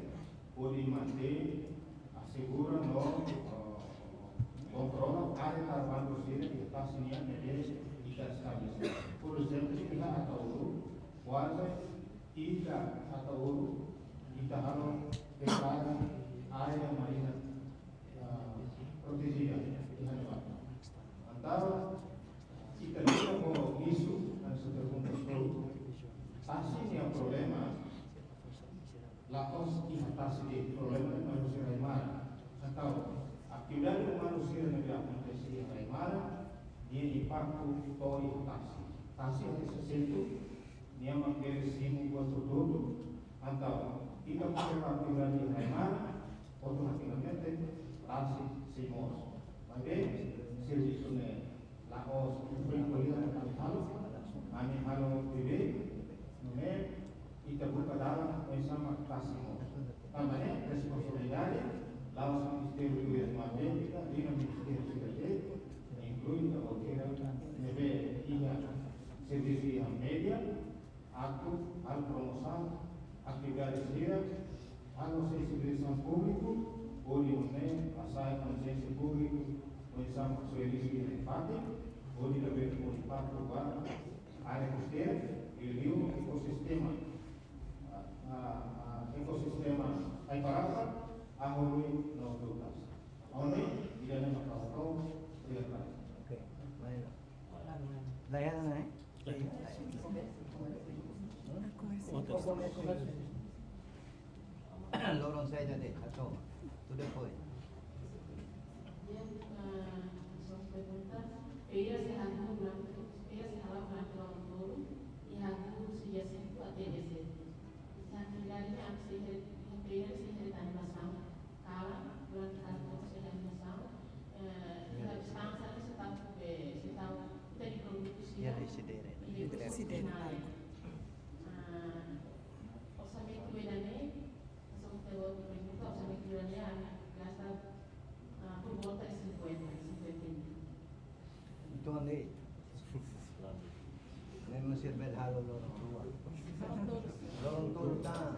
hodi mantein, asegura no, eh, kontrola área tara bandu sira iha taksi nian ne'ebé ita estabelese. Por ezemplu, iha Ataúru, kuaze ita Ataúru, ita halo deklara área marina, eh, protejida iha ne'ebá. Entaun, ita liga ho isu, hanesan pergunta sira, taksi nia problema la'ós iha taksi de'it, problema ne'e mai husi rai-maran. Entaun, atividade umanu sira ne'ebé akontese iha rai-maran, nia impaktu to'o iha taksi. Taksi iha sessentu, nia mak bele simu buat hotu-hotu, entaun, ita observa atividade iha rai-maran, automatikamente taksi sei moos. Maibé, servisu ne'e la'ós free, ko'alia ami halo, ami halo beibeik, nune'e ita buka dalan oinsá mak taksi moos. Tanba ne'e responsabilidade la'ós Ministériu Turizmu Ambiente, liuliu Ministériu sira de'it, inklui ita-boot sira ne'ebé iha servisu iha media, atu halo promosaun atividade sira, halo sensibilizasaun públiku, hodi nune'e hasa'e konxiénsia públiku, oinsá mak soe lixu iha fatin, hodi labele fó impaktu ba área kosteira, liuliu ekosistema, ah, ah, ah, ekosistema Aiparapat, Ahorui no Dutas. Ohin, ida-ne'e mak ha'u hato'o, obrigadu. Oke, baik. Layana, eh? Loron saida de'it, hato'o. Tudo bem. Bien, ah, só pergunta. Feira sei halo durante, feira sei halo durante loron tolu, i halo husi dia cinco até dia sete. Ita atividade ne'e, ami sei, feira sei hetan animasaun, kalan, durante kalan tomak sei hetan animasaun, eh, ita deskansa, ita sei tau, eh, sei tau, ita di produtu sira, ida isi dere, i di isi dere. Ah, orsamentu ida-ne'e, hanesan ita-boot pergunta, orsamentu ida-ne'e, ami gasta, ah, por volta de cinquenta, cinquenta mil. Entaun, ne'e, ne'e mós sira bele halo loron rua. Loron tolu tan.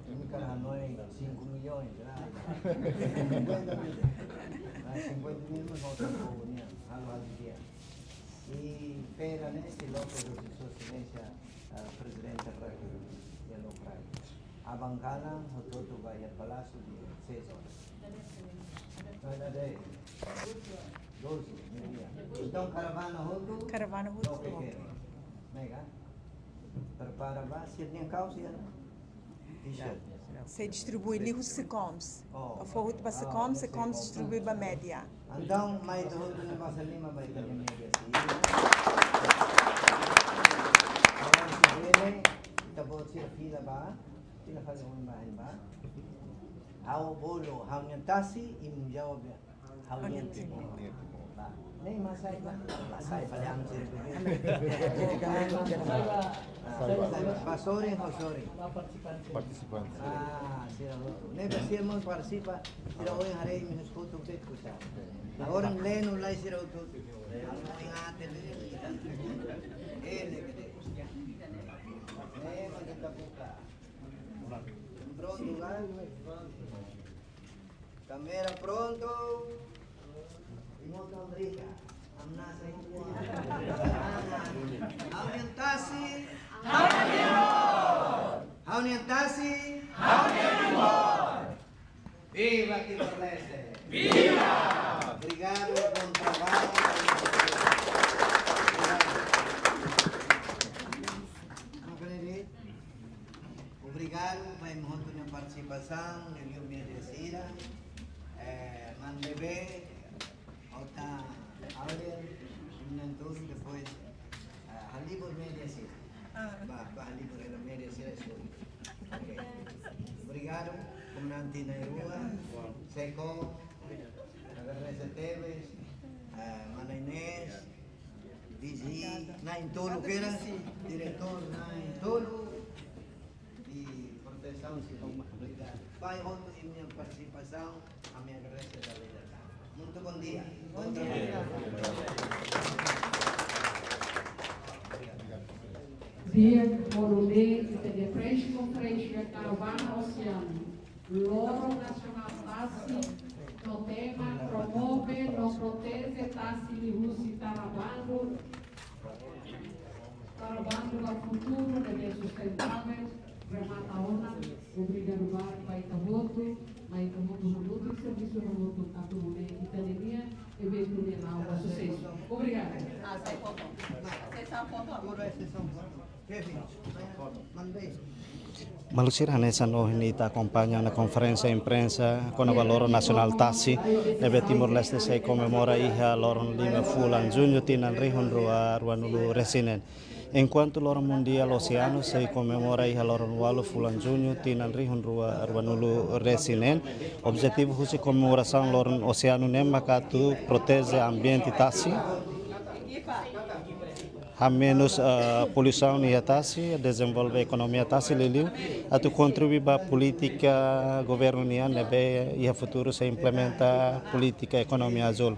Imi hakarak hanoin cinco milhões, ah. Cinquenta mil. Ah, cinquenta mil mós ha'u hato'o nian, halo halo di'ak. I feira ne'e sei loke husi Sua Exelénsia, ah, Prezidente Repúblika, iha loron praiu. Aban kalan, hotu-hotu ba iha Palásiu dia seis horas. Kada de doze, meio-dia. Entaun, karavana hotu? Karavana hotu. Loke feira. Mega. Prepara ba, sira-nia kaus iha ne'e? T-shirt. Sei distribui liuhusi SECOMS. Oh. Fó hotu ba SECOMS, ah, SECOMS distribui ba media. Entaun, mai ita hotu ne'e basa liman ba ita-nia media sira. Entaun, se bele, ita-boot sira fila ba, fila fali oin ba, oin ba. Ha'u bolu, ha'u-nia tasi, imi jawab dehan. Ha'u-nia timor. Ba. Ne'e mak sai ba. Ba sai ba, ha'u-nia timor. Ba sorin, ba sorin. Partisipante. Ah, sira hotu. Ne'ebé sira mós partisipa, sira ohin haree imi-nia foto be kusa. Agora lenu lai sira hotu. Amo inga tele. Ele kede. Ne'e mak ita buka. Prontu kan? Kámera prontu. Imo tambri ka. Amna sai. Ha'u-nian tasi. Ha'u-nian tasi. Ha'u-nian amor. Viva Timor-Leste. Viva! Obrigadu, bom trabalho. Obrigadu ba imi hotu nia partisipasaun, liuliu média sira. Eh, man bebé, Ota, Aurel, Nanturu, depois, ah, halibur média sira. Ah. Ba, ba halibur hela média sira, so. Ok. Obrigadu, komandante na'in-rua, Seko, agradese tebes, ah, mana Inês, D G, na'in-tolu kera, diretór na'in-tolu, i protesaun sivil. Obrigadu. Ba imi hotu imi-nia partisipasaun, ami agradese. Muito bom dia. Bom dia. Di'ak, ohin ne'e ita-nia press conference Karavana Oseanu, Loron Nasionál Tasi, no tema promove no proteje tasi liuhusi tara bandu, tara bandu ba futuru ne'ebé sustentável, remata ona. Obrigadu barak ba ita hotu, ba ita hotu hamutuk servisu hamutuk atu nune'e ita-nia eventu ne'e la'o ba susesu. Obrigadu. Ah, sai foto. Sai foto. Maluk sira, hanesan ohin ita akompaña ona konferénsia imprensa kona-ba Loron Nasionál Tasi, ne'ebé Timor-Leste sei komemora iha loron lima fulan Juñu tinan rihun rua ruanulu-resin-neen. Enkuantu Loron Mundiál Oseanu sei komemora iha loron ualu fulan Juñu tinan rihun rua ruanulu-resin-neen, objetivu husi komemorasaun Loron Oseanu ne'e maka atu proteje ambiente tasi, hamenus, eh, poluisaun iha tasi, dezenvolve ekonomia tasi, liuliu atu kontribui ba polítika governu nian ne'ebé iha futuru sei implementa polítika ekonomia azúl.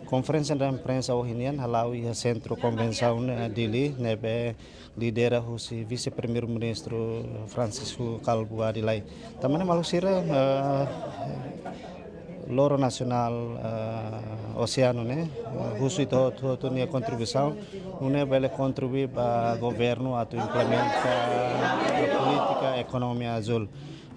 Konferénsia imprensa ohin nian hala'o iha Sentru Konvensaun, eh, Dili, ne'ebé lidera husi Vise-Primeiru-Ministru Francisco Calbuadi Lay. Tan ne'e maluk sira, eh, Loron Nasionál, eh, Oseanu ne'e, eh, husu ita hotu-hotu nia kontribuisaun, nune'e bele kontribui ba governu atu implementa polítika ekonomia azúl.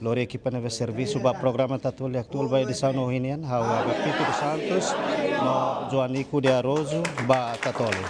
Lori ekipa ne'ebé servisu ba programa Tatoli Atuál ba edisaun ohin nian, ha'u Agapito dos Santos, no Joanico de Araújo ba Tatoli.